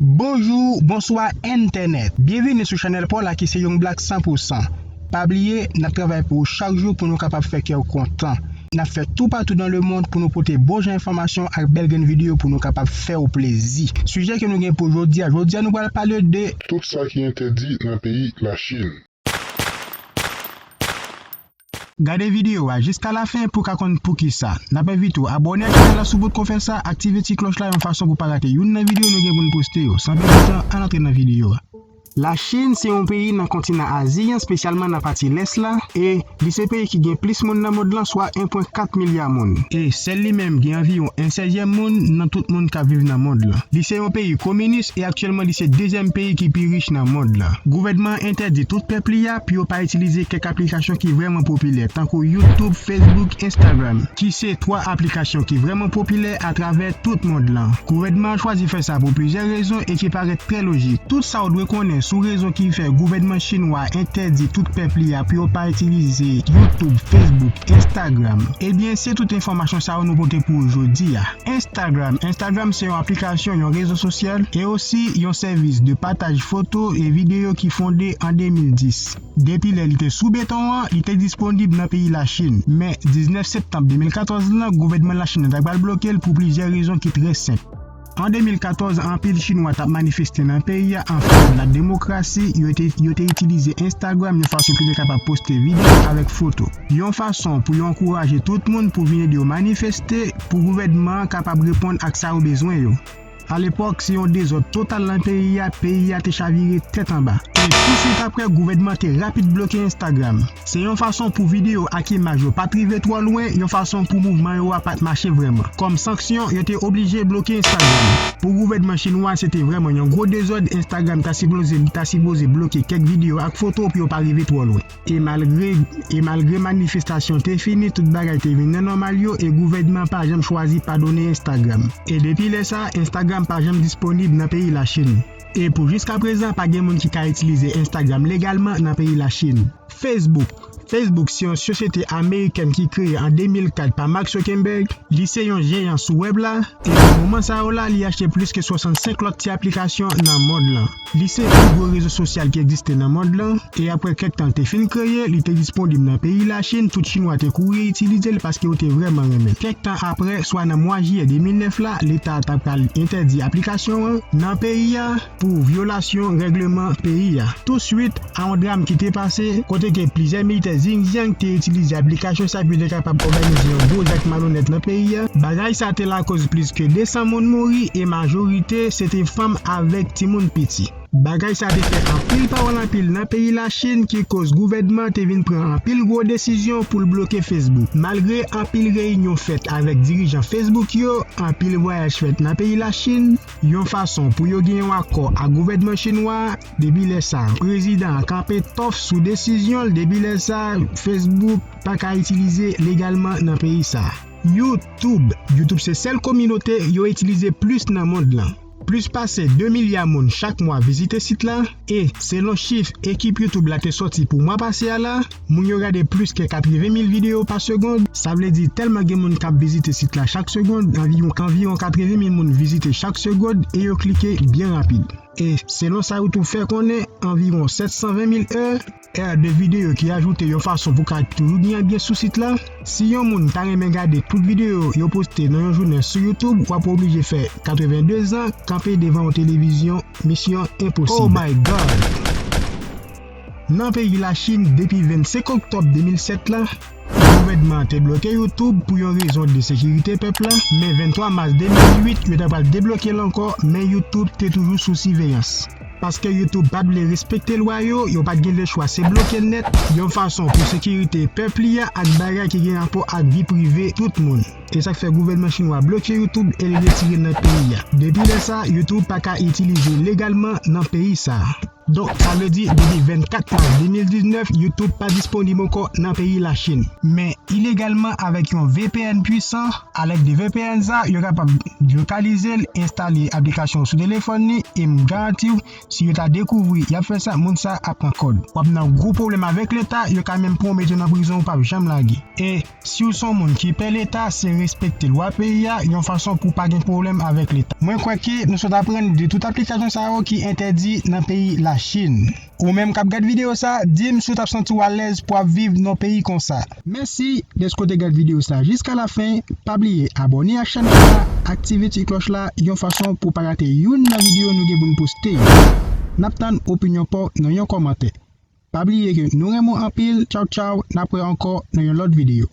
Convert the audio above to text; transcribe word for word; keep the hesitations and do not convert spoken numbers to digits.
Bonjou, bonswa entènèt. Byenvini sou chanèl pa w la ki se Young Black san pou san. Pa bliye, n ap travay pou ou chak jou pou nou kapab fè kè w kontan. N ap fè toupatou dans le monde pou nou pote bon jan enfòmasyon ak bèl grenn videyo pou nou kapab fè w plezi. Sijè ke nou gen pou jodi a, jodi a nou pral pale de tout sa ki entèdi nan peyi Lachin. Gade videyo a jiska lafen pou w ka konn poukisa. N ap envite w abòne ak chanèl la si w potko fè sa, aktive ti klòch la yon fason pou w pa rate youn nan videyo nou gen pou n poste yo. San pèdi tan, ann antre nan videyo a. Lachin se yon peyi nan kontinan Azi an, espesyalman nan pati lès la, e li se peyi ki gen plis moun nan mond lan, swa en pwen kat milya moun. E sèl li menm gen anviwon en sèzyèm moun nan tout moun k ap viv nan mond lan. Li se yon peyi kominis e aktyèlman li se dezyèm peyi ki pi rich nan mond lan. Gouvènman an entèdi tout pèp li a pou yo pa itilize kèk aplikasyon ki vrèman popilè, tankou YouTube, Facebook, Instagram, ki se twa aplikasyon ki vrèman popilè atravè tout mond lan. Gouvènman an chwazi fè sa pou plizyè rezon e ki parèt trè lojik. Tout sa w dwe konnen sou rezon ki fè gouvènman chinwa entèdi tout pèp li a pou yo pa itilize YouTube, Facebook, Instagram. Ebyen, se tout enfòmasyon sa yo nou pote pou ou jodi a. Instagram. Instagram se yon aplikasyon, yon rezo sosyal, e osi yon sèvis de pataj foto e videyo ki fonde an de mil dis. Depi lè li te sou beton an, li te disponib nan peyi Lachin. Men, diznèf septanm de mil katòz lan, gouvènman Lachin nan ta pral bloke l pou plizyè rezon ki trè senp. An de mil katòz, anpil Chinwa t ap manifeste nan peyi a an favè de la demokrasi, yo te, yo te itilize Instagram yon fason pou yo te kapab poste videyo avèk foto. Yon fason pou yo ankouraje tout moun pou vin ede yo manifeste, pou gouvènman an kapab reponn ak sa yo bezwen yo. Alepòk, se yon dezòd total nan peyi a, peyi a te chavire tèt anba. E touswit apre, gouvènman te rapid bloke Instagram. Se yon fason pou videyo ak imaj yo pa t rive twò lwen, yon fason pou mouvman yo a pa t mache vrèman. Kòm sanksyon, yo te oblije bloke Instagram. Pou gouvènman chinwa, se te vrèman yon gwo dezòd, Instagram ta sipoze, ta sipoze bloke kèk videyo ak foto pou yo pa rive twò lwen. E malgre, e malgre manifestasyon te fini, tout bagay te vin nan nòmal yo e gouvènman pa janm chwazi padone Instagram. E depi lè sa, Instagram pa janm disponib nan peyi Lachin. E pou jiskaprezan, pa gen moun ki ka itilize Instagram legalman nan peyi Lachin. Facebook. Facebook se yon sosyete amerikèn ki kreye an de mil kat pa Mark Zuckerberg. Li se yon jeyan sou wèb la, e nan moman sa yo la, li achte plis ke swasannsenk lòt ti aplikasyon nan mond lan. Li se pi gwo rezo sosyal ki egziste nan mond lan, e apre kèk tan l te fin kreye, li te disponib nan peyi Lachin, tout Chinwa te kouri itilize l paske yo te vrèman renmen l. Kèk tan apre, swa nan mwa jiyè de mil nèf la, leta a ta pral entèdi aplikasyon an nan peyi a pou vyolasyon règleman peyi a. Touswit, a yon dram ki te pase, kote ke plizyè militè Xinjiang te itilize aplikasyon sa pou yo te kapab òganize yon gwo zak malonèt nan peyi a. Bagay sa te lakòz plis ke de san moun mouri e majorite se te fanm avèk timoun piti. Bagay sa te fè anpil pawòl anpil nan peyi Lachin ki koz gouvènman te vin pran anpil gwo desizyon pou l bloke Facebook. Malgre anpil reyinyon fèt avèk dirijan Facebook yo, anpil vwayaj fèt nan peyi Lachin, yon fason pou yo gen yon akò ak gouvènman chinwa a. Depi lè sa, prezidan an kanpe tòf sou desizyon l. Depi lè sa, Facebook pa ka itilize legalman nan peyi sa. YouTube. YouTube se sèl kominote yo itilize plis nan mond lan. Plis pase de milya moun chak mwa vizite sit la, e selon chif ekip YouTube la te sòti pou mwa pase a la, moun yo gade plis ke katreven mil videyo pa segond. Sa vle di tèlman gen moun k ap vizite sit la chak segond, anviwon, anviwon katreven mil moun vizite chak segond e yo klike byen rapid. E selon sa YouTube fè konnen, anviwon sèt san ven mil è, è de videyo ki ajoute yon fason pou ka toujou gen anbyans sou sit la. Si yon moun ta renmen gade tout videyo yo poste nan yon jounen sou YouTube, w ap oblije fè katreven de zan kanpe devan yon televizyon, misyon enposib. Oh my God! Nan peyi Lachin, depi vennsenk oktòb de mil sèt la, gouvènman an te bloke YouTube pou yon rezon de sekirite pèp la, men venntwa mas de mil uit, yo ta pral debloke l ankò, men YouTube te toujou sou siveyans. Paske YouTube pa t vle respekte lwa yo, yo pa t gen lechwa se bloke l nèt, yon fason pou sekirite pèp li a ak bagay ki gen rapò ak vi prive tout moun. E sa k fè gouvènman chinwa bloke YouTube e l retire l nan peyi a. Depi lè sa, YouTube pa ka itilize legalman nan peyi sa. Donk, sa vle di, depi vennkat mas de mil diznèf, YouTube pa disponib ankò nan peyi Lachin. Men ilegalman, avèk yon V P N pwisan, alèd de V P N sa, yo kapab lokalize l, enstale aplikasyon sou telefòn li, e m garanti w, si yo ta dekouvri y ap fè sa, moun sa ap pran kòd. W ap nan gwo pwoblèm avèk leta, yo ka menm pran w mete w nan prizon, ou p ap janm lage. E si w se yon moun ki pè leta, se respekte lwa peyi a yon fason pou w pa gen pwoblèm avèk leta. Mwen kwè ke nou sot aprann de tout aplikasyon sa yo ki entèdi nan peyi Lachin. Ou menm k ap gad videyo sa, di m si w t ap santi w alèz pou w ap viv nan peyi konsa. Mèsi dèske w te gad videyo sa jiska lafen. Pa bliye abòne ak chèn sa, aktive ti klòch la yon fason pou w pa rate youn nan videyo nou gen pou n poste yo. N ap tann opinyon pa w nan yon kòmantè. Pa bliye ke nou renmen w anpil. Tchaw, tchaw, n ap wè ankò nan yon lòt videyo.